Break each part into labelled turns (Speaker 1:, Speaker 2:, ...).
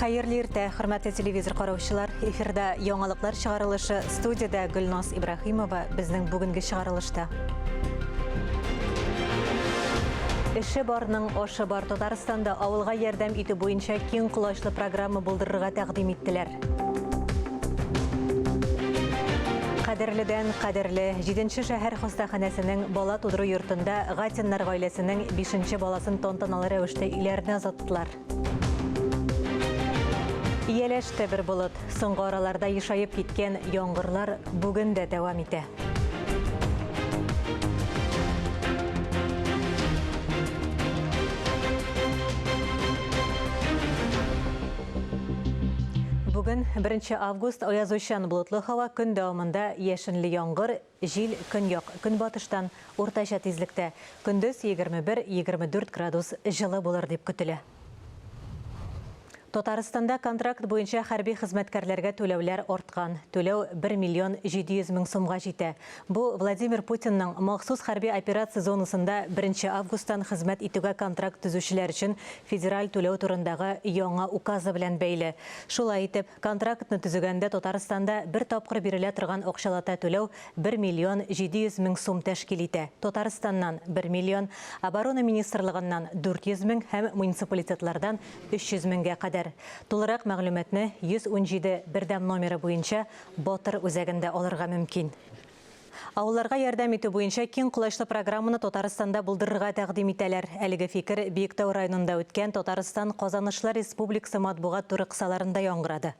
Speaker 1: Хәерле иртә, хөрмәтле телевизор караучылар. Эфирда яңалыклар чыгарылышы студиядә Гөлназ Ибраһимова безнең бүгенге чыгарылышта. Эше барның ашы бар. Татарстанда авылга ярдәм итү буенча киң колачлы программа булдырырга тәкъдим иттеләр. Кадерледән кадерле, җиденче шәһәр хастаханәсенең бала тудыру йортында Гатиннар гаиләсенең бишенче баласын тантаналы рәвештә өйләренә озаттылар. Ияләште бер болыт. Соңгы араларда ешаеп киткән яңгырлар бүген дә дәвам итә. Бүген 1 август аязучан болытлы һава көн дәвамында яшенле яңгыр, җил көньяк, көнбатыштан уртача тизлектә. Көндез 21-24 градус җылы булыр дип көтелә. Татарстанда контракт буенча хәрби хезмәткәрләргә түләүләр арткан. Түләү 1 миллион 700 мең сумга җитә. Бу Владимир Путинның махсус хәрби операция зонасында 1 августтан хезмәт итүгә контракт төзүчеләр өчен федераль түләү турындагы яңа указы белән бәйле. Шулай итеп, контрактны төзегәндә Татарстанда бер тапкыр бирелә торган акчалата түләү 1 миллион 700 мең сум тәшкил итә. Татарстаннан, 1 миллион, Оборона министрлыгыннан, 400 мең һәм муниципалитетлардан 300 меңгә кадәр. Тулырак мәгълүматны 117 бердәм номеры буенча Батыр үзәгендә алырга мөмкин. Авылларга ярдәм итү буенча киң колачлы программаны Татарстанда булдырырга тәкъдим итәләр. Әлеге фикер Биектау районында үткән Татарстан казанышлар республикасы матбугат туры кысаларында яңгырады.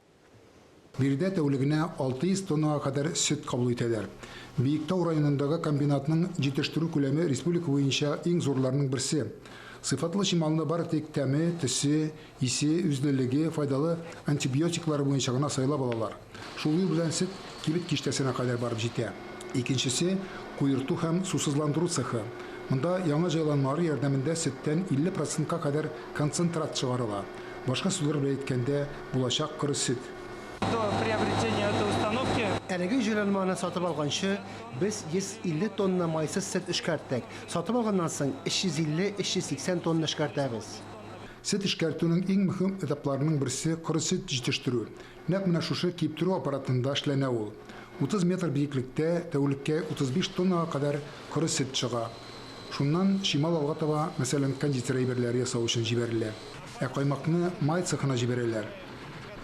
Speaker 2: Биредә тәүлегенә 600 тоннага кадәр сөт кабул итәләр. Биектау районындагы комбинатның җитештерү күләме республика буенча иң зурларның берсе. Сыйфатлы чималны бары тик тәме, төсе, исе, үзлелеге, файдалы антибиотиклары буенча гына сайлап алалар. Шул юл белән сөт кибет киштәсенә кадәр барып җитә. Икенчесе, куерту һәм сусызландыру цехы. Монда яңа җайланмалар ярдәмендә сөттән 50 процентка кадәр концентрат чыгарыла. Башка сүзләр белән әйткәндә, булачак коры сөт.
Speaker 3: До приобретения этой установки.
Speaker 4: Әлеге җайланманы сатып алганчы, без 150 тонна майсыз сөт эшкәрттек. Сатып алганнан соң 350-380 тонна эшкәртәбез.
Speaker 2: Сөт эшкәртүнең иң мөһим этапларының берсе, коры сөт җитештерү. Нәкъ менә шушы киптерү аппаратында эшләнә ул. 30 метр биеклектә тәүлеккә 35 тоннага кадәр коры сөт чыга. Шуннан чимал алга таба, мәсәлән, кондитер әйберләре ясау өчен җибәрелә. Ә каймакны май цехына җибәрәләр.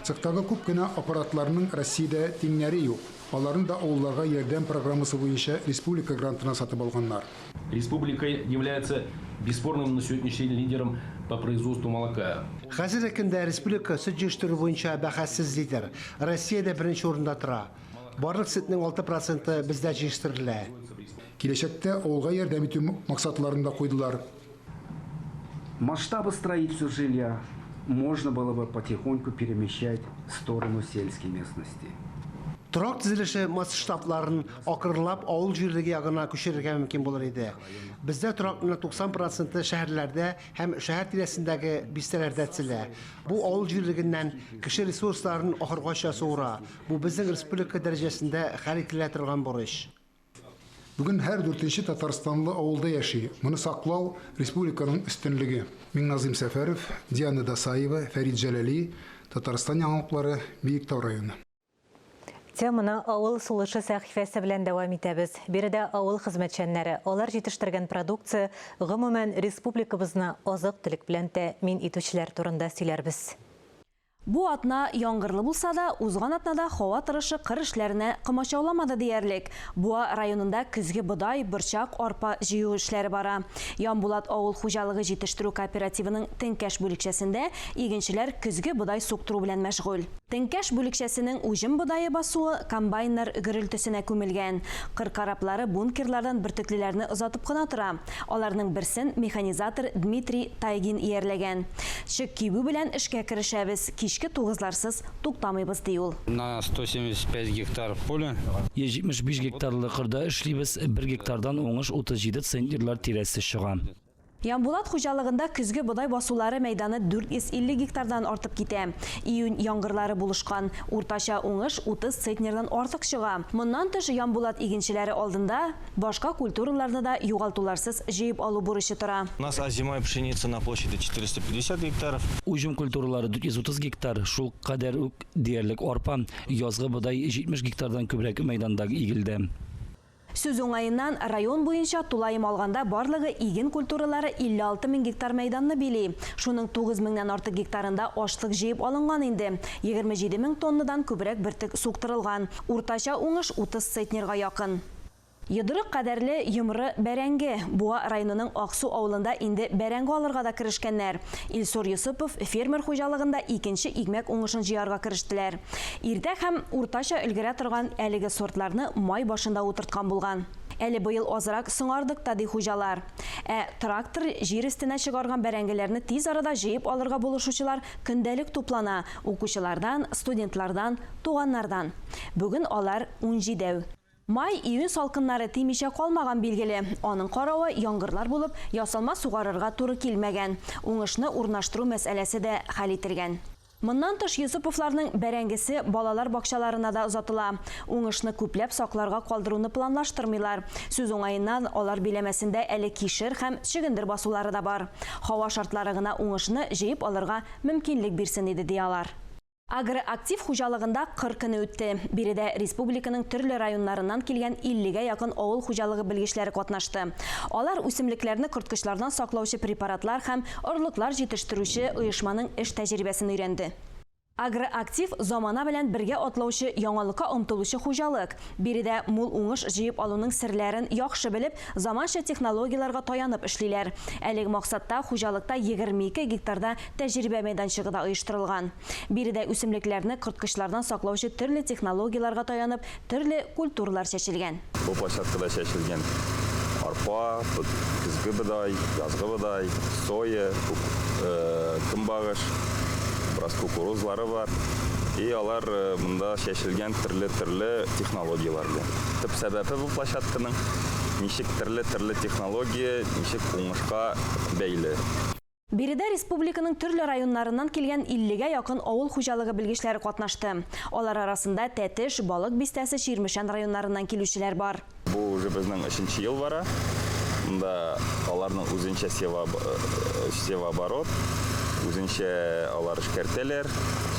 Speaker 2: Цехтагы күп кенә аппаратларның Россиядә тиңнәре юк. Аларны да авылларга ярдәм программасы буенча республика грантына сатып алганнар.
Speaker 5: Республика является бесспорным на сегодняшний день лидером по производству молока.
Speaker 4: Хәзерге көндә республика сөт җитештерү буенча бәхәссез лидер. Россиядә беренче урында тора. Барлык сөтнең 6 проценты бездә җитештерелә.
Speaker 2: Киләчәктә авылга ярдәм итү максатларын да куйдылар.
Speaker 6: Масштабы строительства жилья можно было бы потихоньку перемещать в сторону сельской местности.
Speaker 4: Торак төзелеше масштабларын акрынлап авыл җирлеге ягына күчерергә мөмкин булыр иде. Бездә торакның 90 проценты шәһәрләрдә һәм шәһәр тирәсендәге бистәләрдә төзелә. Бу авыл җирлегеннән кеше ресурсларын ахыргача суыра. Бу безнең республика дәрәҗәсендә хәл ителә торган бурыч.
Speaker 2: Бүген һәр дүртенче татарстанлы авылда яши. Моны саклау, республиканың өстенлеге. Миңназыйм Сәфәров, Диана Дасаева, Фәрит Җәләли, Татарстан яңалыклары, Биектау районы.
Speaker 1: Теманы Авыл сулышы сәхифәсе белән дәвам итәбез. Биредә авыл хезмәтчәннәре, алар җитештергән продукция, гомумән, республикабызны азык-төлек белән тәэмин итүчеләр турында сөйләрбез.
Speaker 7: Бу атна яңгырлы булса да, узган атнада һава торышы кыр эшләренә комачауламады диярлек. Буа районында көзге бодай, борчак, арпа җыю эшләре бара. Ямбулат авыл хуҗалыгы җитештерү кооперативының Теңкәш бүлекчәсендә игенчеләр көзге бодай суктыру белән мәшгуль. Теңкәш бүлекчәсенең уҗым бодае басуы комбайннар гөрелтесенә күмелгән. Кыр кораблары бункерлардан бөртеклеләрне озатып кына тора. Аларның берсен механизатор Дмитрий Тайгин иярләгән. Чык кибү белән эшкә керешәбез, кичке тугызларсыз туктамыйбыз, ди ул.
Speaker 8: На 175 гектар поля.
Speaker 9: 175 гектарлы кырда эшлибез, бер гектардан уңыш 37 центнерлар тирәсе чыга.
Speaker 7: Ямбулат хуҗалыгында көзге бодай басулары мәйданы 450 гектардан артып китә. Июнь яңгырлары булышкан. Уртача уңыш 30 центнердан артык чыга. Моннан тыш Ямбулат игенчеләре алдында башка культураларны да югалтуларсыз җыеп алу бурычы тора.
Speaker 9: У нас озимая пшеница на площади 450 гектаров.
Speaker 5: Уҗым культуралары 430 гектар, шул кадәр үк диярлек арпа, язгы бодай 70 гектардан күбрәк мәйданда игелде.
Speaker 7: Сүз уңаеннан, район буенча тулаем алганда барлыгы иген культуралары 56 мең гектар мәйданны били. Шуның 9 меңнән артык гектарында ашлык җыеп алынган инде. 27 мең тоннадан күбрәк бөртек суктырылган. Уртача уңыш 30 центнерга якын. Йодрык кадәрле йомры бәрәңге. Буа районының Аксу авылында инде бәрәңге алырга да керешкәннәр. Илсур Йосыпов фермер хуҗалыгында икенче икмәк уңышын җыярга керештеләр. Иртә һәм уртача өлгерә торган әлеге сортларны май башында утырткан булган. Әле быел азрак соңардык та, ди хуҗалар. Ә трактор җир өстенә чыгарган бәрәңгеләрне тиз арада җыеп алырга булышучылар көндәлек туплана. Укучылардан, студентлардан, туганнардан. Бүген алар 17-әү. Май-июнь салкыннары тимичә калмаган билгеле. Аның каравы яңгырлар булып, ясалма сугарырга туры килмәгән. Уңышны урнаштыру мәсьәләсе дә хәл ителгән. Моннан тыш Йосыповларның бәрәңгесе балалар бакчаларына да озатыла. Уңышны күпләп сакларга калдыруны планлаштырмыйлар. Сүз уңаеннан, алар биләмәсендә әле кишер һәм чөгендер басулары да бар. Һава шартлары гына уңышны җыеп алырга мөмкинлек бирсен иде, ди алар. Агроактив хуҗалыгында кыр көне үтте. Биредә республиканың төрле районнарыннан килгән 50-гә якын авыл хуҗалыгы белгечләре катнашты. Алар үсемлекләрне корткычлардан саклаучы препаратлар һәм орлыклар җитештерүче оешманың эш тәҗрибәсен өйрәнде. Агроактив замана белән бергә атлаучы, яңалыкка омтылучы хуҗалык. Биредә мул уңыш җыеп алуның серләрен яхшы белеп, заманча технологияләргә таянып эшлиләр. Әлеге максатта хуҗалыкта 22 гектарда тәҗрибә мәйданчыгы да оештырылган. Биредә үсемлекләрне корткычлардан саклаучы төрле технологияләргә таянып, төрле культуралар чәчелгән.
Speaker 10: Бу площадкада чәчелгән арпа, көзге бодай, язгы бодай, соя, көнбагыш, бераз кукурузлары бар. И алар монда чәчелгән төрле-төрле технологияләр белән. Төп сәбәбе бу площадканың ничек төрле-төрле технология, ничек уңышка бәйле.
Speaker 7: Биредә республиканың төрле районнарыннан килгән 50-гә якын авыл хуҗалыгы белгечләре катнашты. Алар арасында Тәтеш, Балык Бистәсе, Чирмешән районнарыннан килүчеләр бар.
Speaker 10: Бу уже безнең 3нче ел бара. Монда аларның үзенчә севооборот, үзенчә алар эшкәртәләр,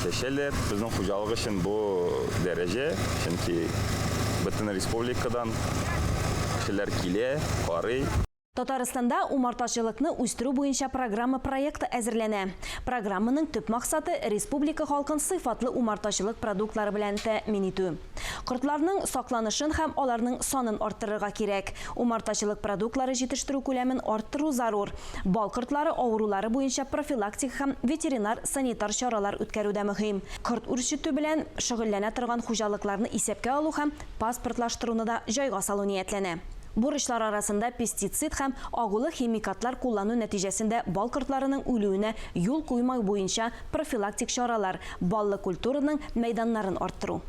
Speaker 10: чәчәләр. Безнең хуҗалык өчен бу дәрәҗә, чөнки бөтен республикадан кешеләр килә, карый.
Speaker 7: Татарстанда умартачылыкны үстерү буенча программа проекты әзерләнә. Программаның төп максаты республика халкын сыйфатлы умартачылык продуктлары белән тәэмин итү. Кортларның сакланышын һәм аларның санын арттырырга кирәк. Умартачылык продуктлары җитештерү күләмен арттыру зарур. Бал кортлары авырулары буенча профилактик һәм ветеринар-санитар чаралар үткәрү дә мөһим. Корт үрчетү белән шөгыльләнә торган хуҗалыкларны исәпкә алу һәм паспортлаштыруны да җайга салу ниятләнә. Бурычлар арасында пестицид һәм агулы химикатлар куллану нәтиҗәсендә бал кортларының үлүенә юл куймау буенча профилактик чаралар, баллы культураның мәйданнарын арттыру.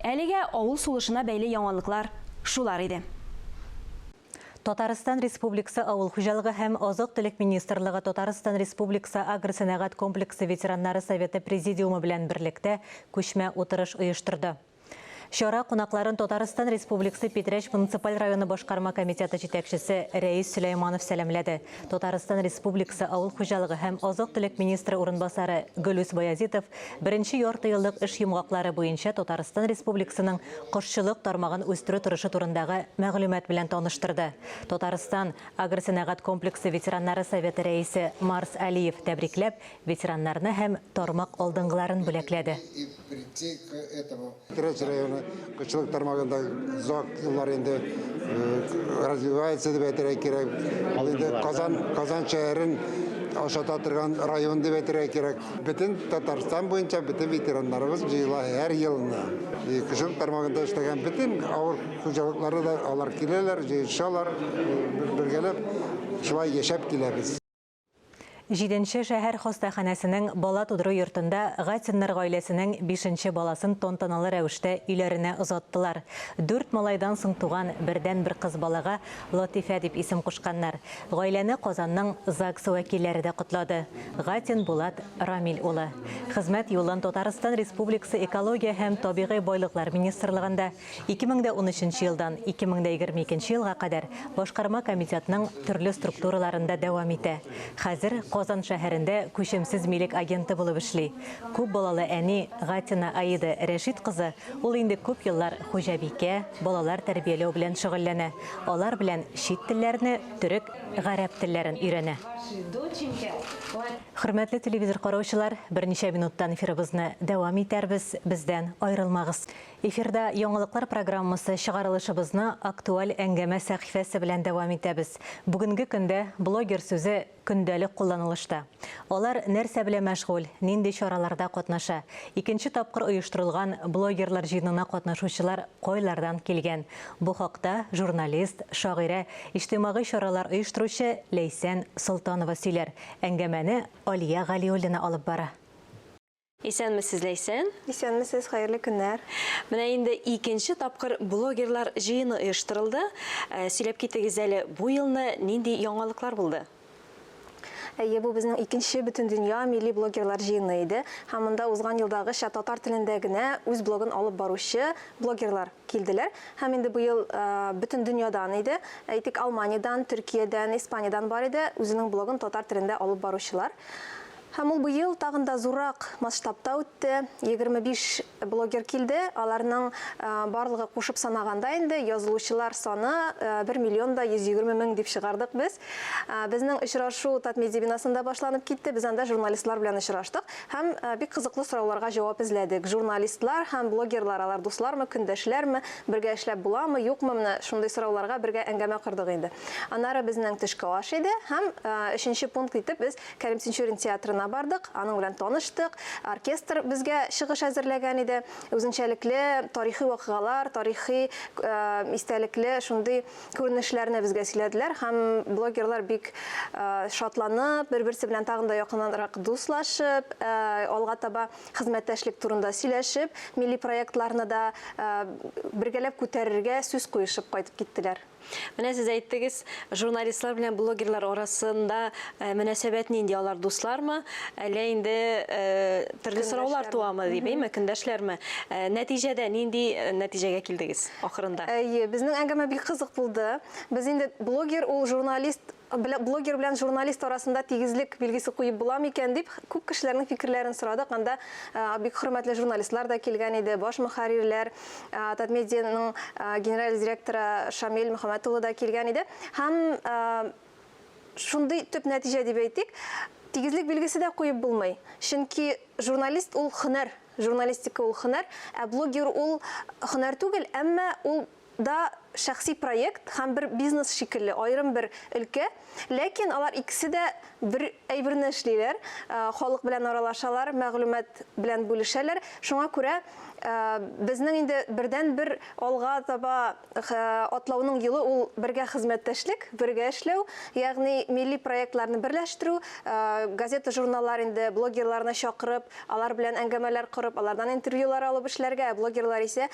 Speaker 7: Әлегә авыл сулышына бәйле яңалыклар шулар иде.
Speaker 1: Татарстан Республикасы Авыл хуҗалыгы һәм азык-төлек министрлыгы Татарстан Республикасы Агросәнәгать комплексы ветераннары советы президиумы белән берлектә күчмә утырыш оештырды. Чара кунакларын Татарстан Республикасы Питрәч муниципаль районы башкарма комитеты җитәкчесе Рәис Сөләйманов сәламләде. Татарстан Республикасы Авыл хуҗалыгы һәм азык-төлек министры урынбасары Гөлүс Баязитов беренче ярты еллык эш йомгаклары буенча Татарстан Республикасының кошчылык тармагын үстерү торышы турындагы мәгълүмат белән таныштырды. Татарстан Агросәнәгать комплексы ветераннары советы рәисе Марс Алиев тәбрикләп, ветераннарны һәм тармак алдынгыларын бүләкләде.
Speaker 11: Питрәч районы кошчылык тармагында озак еллар инде развивается дип әйтергә кирәк. Ул инде Казан шәһәрен ашата торган район дип әйтергә кирәк. Бөтен Татарстан буенча бөтен ветераннарыбыз җыела һәр елны. Кошчылык тармагында эшләгән бөтен авыл хуҗалыклары да алар киләләр, җыелышалар, бергәләп шулай яшәп киләбез.
Speaker 1: Җиденче шәһәр хастаханәсенең бала тудыру йортында Гатиннар гаиләсенең бишенче баласын тантаналы рәвештә өйләренә озаттылар. Дүрт малайдан соң туган бердәнбер кыз балага Латифә дип исем кушканнар. Гаиләне Казанның ЗАГС вәкилләре дә котлады. Гатин Булат Рамил улы. Хезмәт юлын Татарстан Республикасы Экология һәм табигый байлыклар министрлыгында 2013 елдан 2022 елга кадәр Башкарма комитетның төрле структураларында дәвам итә. Хәзер Казан шәһәрендә күчемсез милек агенты булып эшли. Күп балалы әни Гатина Аида Рәшит кызы ул инде күп еллар хуҗабикә, балалар тәрбияләү белән шөгыльләнә. Алар белән чит телләрне, төрек, гарәп телләрен өйрәнә. Хөрмәтле телевизор караучылар, берничә минуттан эфирыбызны дәвам итәрбез, бездән аерылмагыз. Эфирда яңалыклар программасы чыгарылышыбызны актуаль әңгәмә сәхифәсе белән дәвам итәбез. Бүгенге көндә блогер сүзе көндәлек кулланылышта. Алар нәрсә белән мәшгуль, нинди чараларда катнаша? Икенче тапкыр оештырылган блогерлар җыенына катнашучылар кайлардан килгән? Бу хакта журналист, шагыйрә, иҗтимагый чаралар оештыручы Ләйсән Солтанова сөйләр. Әңгәмәне Алия Галиуллина алып бара.
Speaker 7: Исәнмесез, Ләйсән.
Speaker 12: Исәнмесез, хәерле көннәр.
Speaker 7: Менә инде икенче тапкыр блогерлар җыены оештырылды. Э, сөйләп китегез әле, бу елны нинди яңалыклар булды?
Speaker 12: Әйе, бу безнең икенче бөтендөнья милли блогерлар җыены иде. Һәм монда узган елдагыча татар телендә генә үз блогын алып баручы блогерлар килделәр. Һәм инде быел э, бөтен дөньядан иде. Әйтик, Алманиядән, Төркиядән, Испаниядән бар иде үзенең блогын татар телендә алып баручылар. Һәм ул быел тагын да зуррак масштабта үтте. 25 блогер килде. Аларның барлыгы кушып санаганда инде язылучылар саны 1 миллион да 120 мең дип чыгардык без. Безнең очрашу Татмедиа бинасында башланып китте. Без анда журналистлар белән очраштык һәм бик кызыклы сорауларга җавап эзләдек. Журналистлар һәм блогерлар алар дуслармы, көндәшләрме, бергә эшләп буламы, юкмы, менә шундый сорауларга бергә әңгәмә кордык инде. Аннары безнең төшке аш иде һәм өченче пункт итеп без Кәрим Тинчурин театрына бардык, аның белән таныштык. Оркестр безгә чыгыш әзерләгән иде. Үзенчәлекле тарихи вакыйгалар, тарихи истәлекле шундый күренешләрне безгә сөйләделәр һәм блогерлар бик шатланып, бер-берсе белән тагын да якыннанрак дуслашып, алга таба хезмәттәшлек турында сөйләшеп, милли проектларны да бергәләп күтәрергә сүз куешып кайтып киттеләр.
Speaker 7: Менә сез әйттегез, журналистлар белән блогерлар арасында э, мөнәсәбәт нинди? Алар дуслармы? Әллә инде э, төрле сораулар туамы дип, әйме, көндәшләрме? Э, нәтиҗәдә нинди нәтиҗәгә килдегез ахырында?
Speaker 12: Әйе, безнең әңгәмә бик кызык булды. Без инде блогер ул журналист блогер белән журналист арасында тигезлек билгесе куеп була микән дип күп кешеләрнең фикерләрен сорадык. Анда бик хөрмәтле журналистлар да килгән иде, баш мөхәррирләр, Татмедианың генераль директоры Шамил Мөхәммәт улы да килгән иде. Һәм шундый төп нәтиҗә дип әйтик, тигезлек билгесе дә куеп булмый. Чөнки журналист ул һөнәр, журналистика ул һөнәр, ә блогер ул һөнәр түгел, әмма ул да шәхси проект һәм бер бизнес шикелле, аерым бер өлкә. Ләкин алар икесе дә бер әйберне эшлиләр, халык белән аралашалар, мәгълүмат белән бүлешәләр. Шуңа күрә безнең инде бердәнбер алга таба атлауның юлы ул бергә хезмәттәшлек, бергә эшләү, ягъни милли проектларны берләштерү, газета-журналлар инде блогерларны чакырып, Алар белән әңгәмәләр корып, алардан интервьюлар алып эшләргә, ә блогерлар исә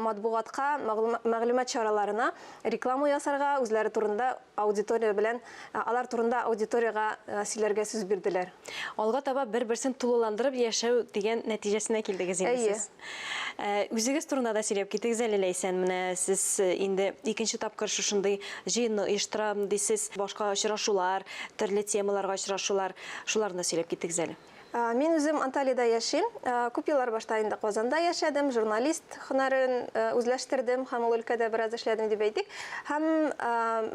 Speaker 12: матбугатка, мәгълүмат чараларына реклама ясарга, үзләре турында аудитория белән, алар турында аудиториягә сөйләргә сүз бирделәр.
Speaker 7: Алга таба бер-берсен тулыландырып яшәү дигән нәтиҗәсенә килдегез инде сез. Әйе. Үзегез турында да сөйләп китегез әле, Ләйсән. Менә сез инде икенче тапкыр шушындый җыенны оештырам дисез. Башка очрашулар, төрле темаларга очрашулар, шуларны да сөйләп китегез әле.
Speaker 12: Мин үзем Анталиядә яшим. Күп еллар башта инде Казанда яшәдем, журналист һөнәрен үзләштердем һәм ул өлкәдә бераз эшләдем дип әйтик. Һәм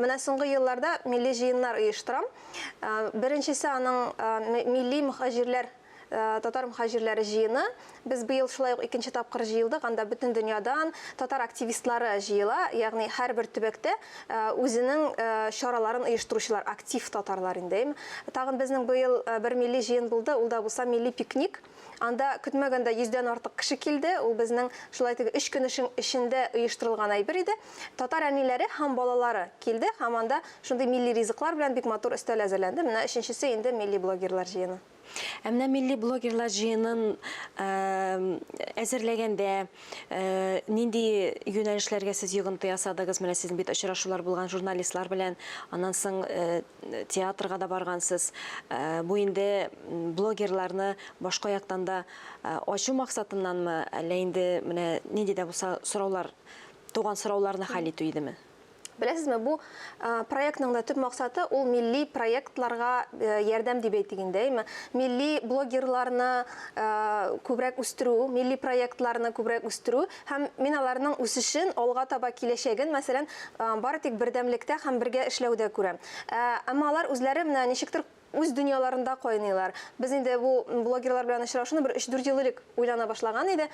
Speaker 12: менә соңгы елларда милли җыеннар оештырам. Беренчесе аның милли мөхаҗирләр татар мөхаҗирләре җыены. Без быел шулай ук икенче тапкыр җыелдык. Анда бөтен дөньядан татар активистлары җыела, ягъни һәрбер төбәктә үзенең чараларын оештыручылар, актив татарлар инде, әйме. Тагын безнең быел бер милли җыен булды, ул да булса милли пикник. Анда көтмәгәндә йөздән артык кеше килде. Ул безнең шулай теге өч көн эчендә оештырылган әйбер иде. Татар әниләре һәм балалары килде һәм анда шундый милли ризыклар белән бик матур өстәл әзерләнде. Менә өченчесе инде милли блогерлар җыены.
Speaker 7: Ә менә милли блогерлар җыенын әзерләгәндә нинди юнәлешләргә сез йогынты ясадыгыз? Менә сезнең бит очрашулар булган журналистлар белән, аннан соң театрга да баргансыз. Бу инде блогерларны башка яктан да ачу максатыннанмы, әллә инде менә нинди дә булса сораулар, туган сорауларны хәл итү идеме?
Speaker 12: Беләсезме, бу проектның да төп максаты ул милли проектларга ярдәм дип әйтик инде, әйме? Милли блогерларны күбрәк үстерү, милли проектларны күбрәк үстерү һәм мин аларның үсешен, алга таба киләчәген, мәсәлән, бары тик бердәмлектә һәм бергә эшләүдә күрәм. Әмма алар үзләре менә ничектер үз дөньяларында кайныйлар. Без инде бу блогерлар белән очрашуны бер өч-дүрт ел элек уйлана башлаган иде.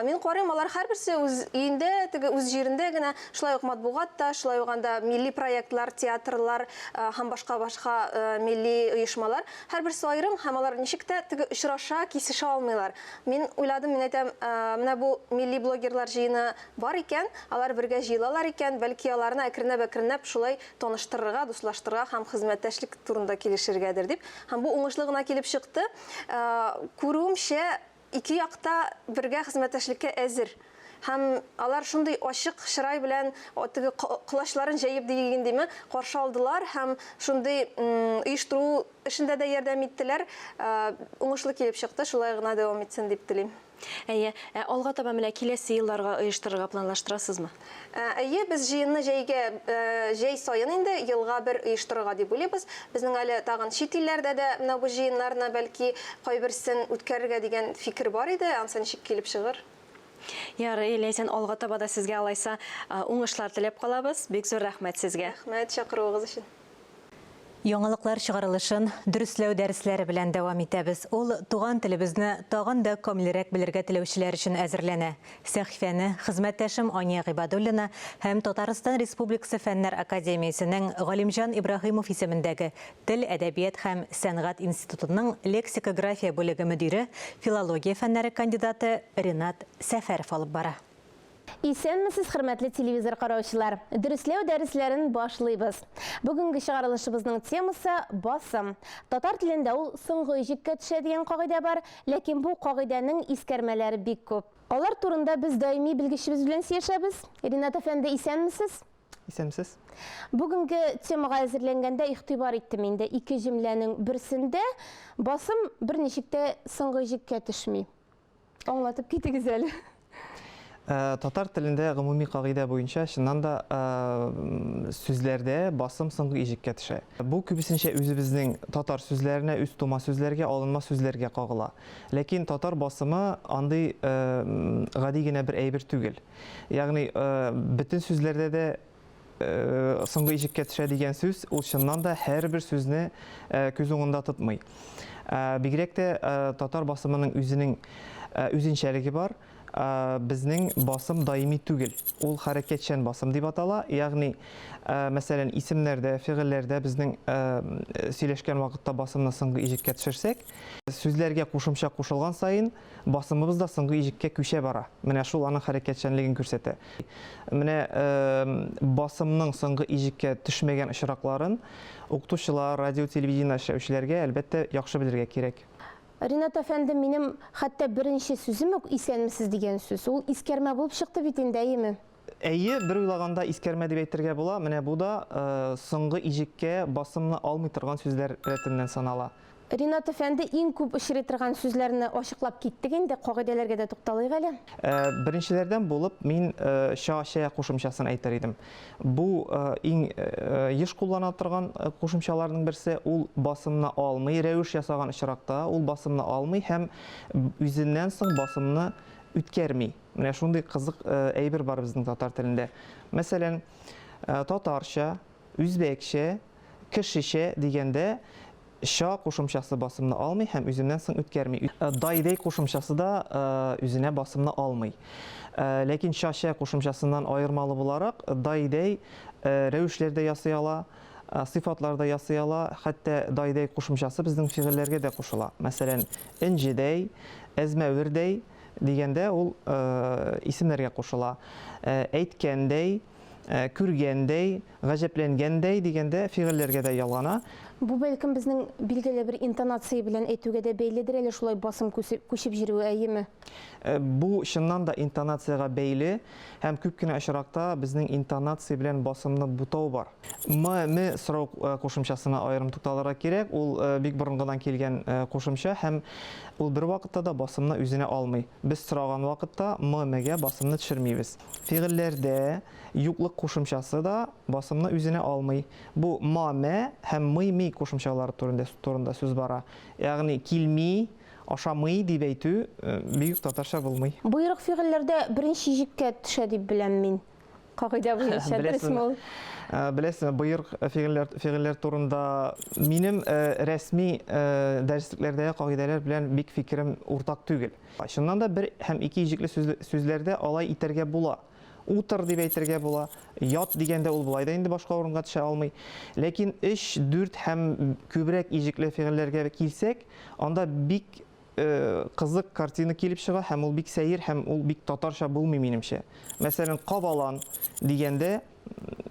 Speaker 12: Мин карыйм, алар һәрберсе үз өендә, теге үз җирендә генә, шулай ук матбугат та, шулай ук анда милли проектлар, театрлар һәм башка-башка милли оешмалар. Һәрберсе аерым һәм алар ничек тә теге очраша, кисешә алмыйлар. Мин уйладым, мин әйтәм, менә бу милли блогерлар җыены бар икән, алар бергә җыелалар икән, бәлки аларны әкренләп-әкренләп шулай таныштырырга, дуслаштырырга һәм хезмәттәшлек турында килешергәдер дип. Һәм бу уңышлы гына килеп чыкты. Күрүемчә, ике як та бергә хезмәттәшлеккә әзер. Һәм алар шундый ачык чырай белән, теге колачларын җәеп диик индеме, каршы алдылар һәм шундый оештыру эшендә дә ярдәм иттеләр. Уңышлы килеп чыкты, шулай гына дәвам итсен дип телим.
Speaker 7: Әйе. Ә алга таба менә киләсе елларга оештырырга планлаштырасызмы?
Speaker 12: Әйе, без җыенны җәйгә, җәй саен инде, елга бер оештырырга дип уйлыйбыз. Безнең әле тагын чит илләрдә дә менә бу җыеннарны, бәлки, кайберсен үткәрергә дигән фикер бар иде, анысы ничек килеп чыгыр.
Speaker 7: Ярый, Ләйсән, алга таба да сезгә алайса уңышлар теләп калабыз. Бик зур рәхмәт сезгә.
Speaker 12: Рәхмәт чакыруыгыз өчен.
Speaker 1: Яңалыклар чыгарылышын дөресләү дәресләре белән дәвам итәбез. Ул туган телебезне тагын да камилрәк белергә теләүчеләр өчен әзерләнә. Сәхифәне хезмәттәшем Ания Гыйбадуллина һәм Татарстан Республикасы Фәннәр академиясенең Галимҗан Ибраһимов исемендәге Тел, әдәбият һәм сәнгать институтының лексикография бүлеге мөдире, филология фәннәре кандидаты Ренат Сәфәров алып бара.
Speaker 13: Исәнмесез, хөрмәтле телевизор караучылар! Дөресләү дәресләрен башлыйбыз. Бүгенге чыгарылышыбызның темасы, басым. Татар телендә ул соңгы иҗеккә төшә дигән кагыйдә бар, ләкин бу кагыйдәнең искәрмәләре бик күп. Алар турында без даими белгечебез белән сөйләшәбез. Ринат әфәнде, исәнмесез!
Speaker 3: Исәнмесез.
Speaker 13: Бүгенге темага әзерләнгәндә игътибар иттем инде, ике җөмләнең берсендә басым берничек тә соңгы иҗеккә төшми. Аңлатып китегез әле.
Speaker 3: Э, татар телендә гомуми кагыйдә буенча чыннан да э, сүзләрдә басым соңгы иҗеккә төшә. Бу күбесенчә үзебезнең татар сүзләренә, үз тума сүзләргә, алынма сүзләргә кагыла. Ләкин татар басымы андый э, гади генә бер әйбер түгел. Ягъни бөтен сүзләрдә дә соңгы иҗеккә төшә дигән сүз, ул чыннан да һәрбер сүзне күз уңында тотмый. Бигрәк тә татар басымының үзенең үзенчәлеге бар. Безнең басым даими түгел. Ул хәрәкәтчән басым дип атала. Ягъни, мәсәлән, исемнәрдә, фигыльләрдә безнең сөйләшкән вакытта басымны соңгы иҗеккә төшерсәк, сүзләргә кушымча кушылган саен басымыбыз да соңгы иҗеккә күчә бара. Менә шул аның хәрәкәтчәнлеген күрсәтә. Менә басымның соңгы иҗеккә төшмәгән очракларын укытучылар, радио, телевидениедә эшләүчеләргә, әлбәттә, яхшы белергә кирәк.
Speaker 13: Ринат әфәнде, минем хәтта беренче сүзем үк исәнмесез дигән сүз. Ул искәрмә булып чыкты бит инде, әйеме?
Speaker 3: Әйе, бер уйлаганда искәрмә дип әйтергә була. Менә бу да соңгы иҗеккә басымны алмый торган сүзләр рәтеннән санала.
Speaker 13: Ринат әфәнде, иң күп очрый торган сүзләрне ачыклап киттек инде, кагыйдәләргә дә тукталыйк әле.
Speaker 3: Беренчеләрдән булып мин ча, чә кушымчасын әйтер идем. Бу иң еш куллана торган кушымчаларның берсе. Ул басымны алмый, рәвеш ясаган очракта ул басымны алмый һәм үзеннән соң басымны үткәрми. Менә шундый кызык әйбер бар безнең татар телендә. Мәсәлән, татарча, үзбәкчә, кешечә дигәндә. Ча кушымчасы басымны алмый һәм үзеннән соң үткәрми. Дай-дәй кушымчасы да үзенә басымны алмый. Ләкин ча-чә кушымчасыннан аермалы буларак, дай-дәй рәвешләр дә ясый ала, сыйфатлар да ясый ала, хәтта дай-дәй кушымчасы безнең фигыльләргә дә кушыла. Мәсәлән, энҗедәй, әзмәвердәй дигәндә ул исемнәргә кушыла. Әйткәндәй, Күргәндәй, гаҗәпләнгәндәй дигәндә фигыльләргә дә ялгана.
Speaker 13: Бу, бәлкем, безнең билгеле бер интонация белән әйтүгә дә бәйледер әле шулай басым күчеп йөрүе, әйеме?
Speaker 3: Бу, чыннан да, интонациягә бәйле һәм күп кенә очракта безнең интонация белән басымны бутау бар. Мы, ме сорау кушымчасына аерым тукталырга кирәк, ул бик борынгыдан килгән кушымча һәм ул бервакытта да басымны үзенә алмый. Без сораган вакытта мы, мегә басымны төшермибез. Фигыльләрдә юклык кушымчасы да басымны үзенә алмый. Бу ма, мә һәм мый, ми кушымчалары турында, турында сүз бара. Ягъни килми, ашамый дип әйтү бик үк татарча булмый.
Speaker 13: Боерык фигыльләрдә беренче иҗеккә төшә дип беләм мин. Кагыйдә буенча, дөресме ул?
Speaker 3: Беләсезме, боерык фигыльләр, фигыльләр турында минем рәсми дәреслекләрдәге кагыйдәләр белән бик фикерем уртак түгел. Чыннан да бер һәм икеиҗекле сүзләрдә алай итәргә була. Утыр дип әйтергә була, ят дигәндә ул болай да инде башка урынга төшә алмый. Ләкин өч, дүрт һәм күбрәк иҗекле фигыльләргә килсәк, анда бик кызык картина килеп чыга һәм ул бик сәер һәм ул бик татарча булмый минемчә. Мәсәлән, кабалан дигәндә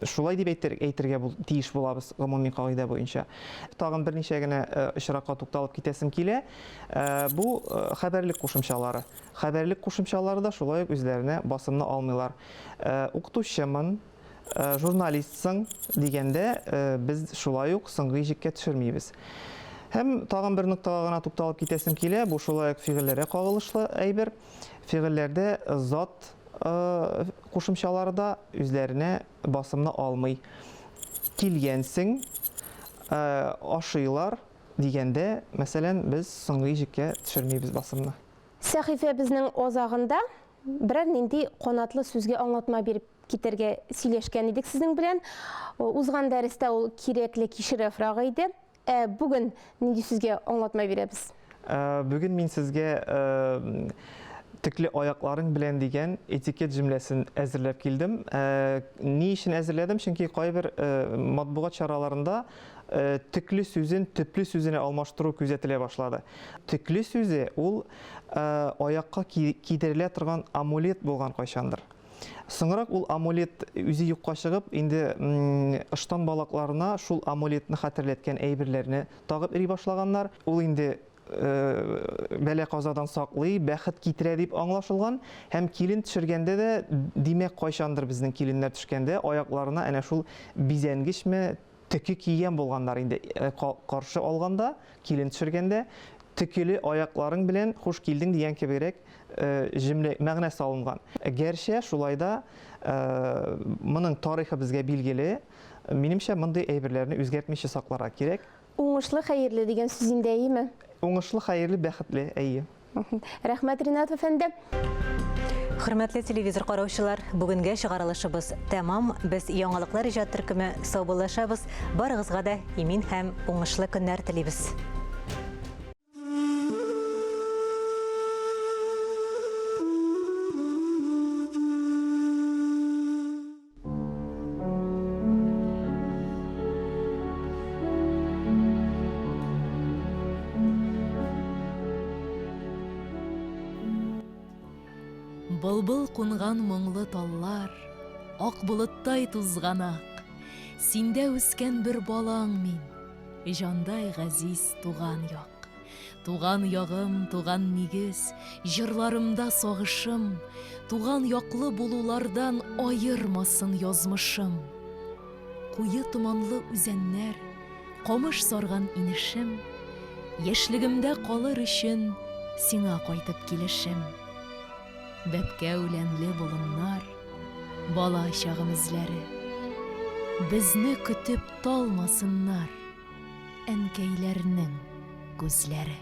Speaker 3: Шулай дип әйтер, әйтергә бул, тиеш булабыз гомуми кагыйдә буенча. Тагын берничә генә э, очракка тукталып китәсем килә. Э, бу э, хәбәрлек кушымчалары. Хәбәрлек кушымчалары да шулай ук үзләренә басымны алмыйлар. Укытучымын, журналистсың дигәндә без шулай ук соңгы иҗеккә төшермибез. Һәм тагын бер ноктага гына тукталып китәсем килә. Бу шулай ук фигыльләргә кагылышлы әйбер. Фигыльләрдә зат кушымчалары да үзләренә басымны алмый. Килгәнсең, ашыйлар дигәндә, мәсәлән, без соңгы иҗеккә төшермибез басымны.
Speaker 13: Сәхифәбезнең азагында берәр нинди канатлы сүзгә аңлатма биреп китәргә сөйләшкән идек сезнең белән. Узган дәрестә ул кирәкле кишер яфрагы иде. Ә бүген нинди сүзгә аңлатма бирәбез?
Speaker 3: Бүген мин сезгә төкле аякларың белән дигән этикет җөмләсен әзерләп килдем. Ни өчен әзерләдем? Чөнки кайбер матбугат чараларында төкле сүзен төпле сүзенә алмаштыру күзәтелә башлады. Төкле сүзе ул аякка кидерелә торган амулет булган кайчандыр. Соңрак ул амулет үзе юкка чыгып, инде ыштан балакларына шул амулетны хәтерләткән әйберләрне тагып эри башлаганнар. Ул инде бәла-казадан саклый, бәхет китерә дип аңлашылган. Һәм килен төшергәндә дә, димәк, кайчандыр безнең киленнәр төшкәндә аякларына әнә шул бизәнгечме, Төке кигән булганнар инде каршы алганда, килен төшергәндә, төкеле аякларың белән хуш килдең дигән кебегрәк җөмлә, мәгънә салынган. Гәрчә шулай да моның тарихы безгә билгеле, минемчә, мондый әйберләрне үзгәртмичә сакларга кирәк.
Speaker 13: Уңышлы, хәерле дигән сүз инде, әйеме?
Speaker 3: Уңышлы, хәерле, бәхетле, әйе.
Speaker 13: Рәхмәт, Ринат әфәнде.
Speaker 1: Хөрмәтле телевизор караучылар, бүгенгә чыгарылышыбыз тәмам. Без яңалыклар иҗат төркеме саубуллашабыз. Барыгызга да имин һәм уңышлы көннәр телибез.
Speaker 14: Былбыл кунган моңлы таллар, Ак болыттай тузганак, Синдә үскән бер балаң мин, Җандай газиз туган як. Туган ягым, туган нигез, Җырларымда сагышым, Туган яклы булулардан Аермасын язмышым. Куе томанлы үзәннәр, Камыш сарган инешем, Яшьлегемдә калыр өчен Сиңа кайтып килешем. Бәбкә үләнле болыннар, Бала чагым эзләре. Безне көтеп талмасыннар. Әнкәйләрнең күзләре.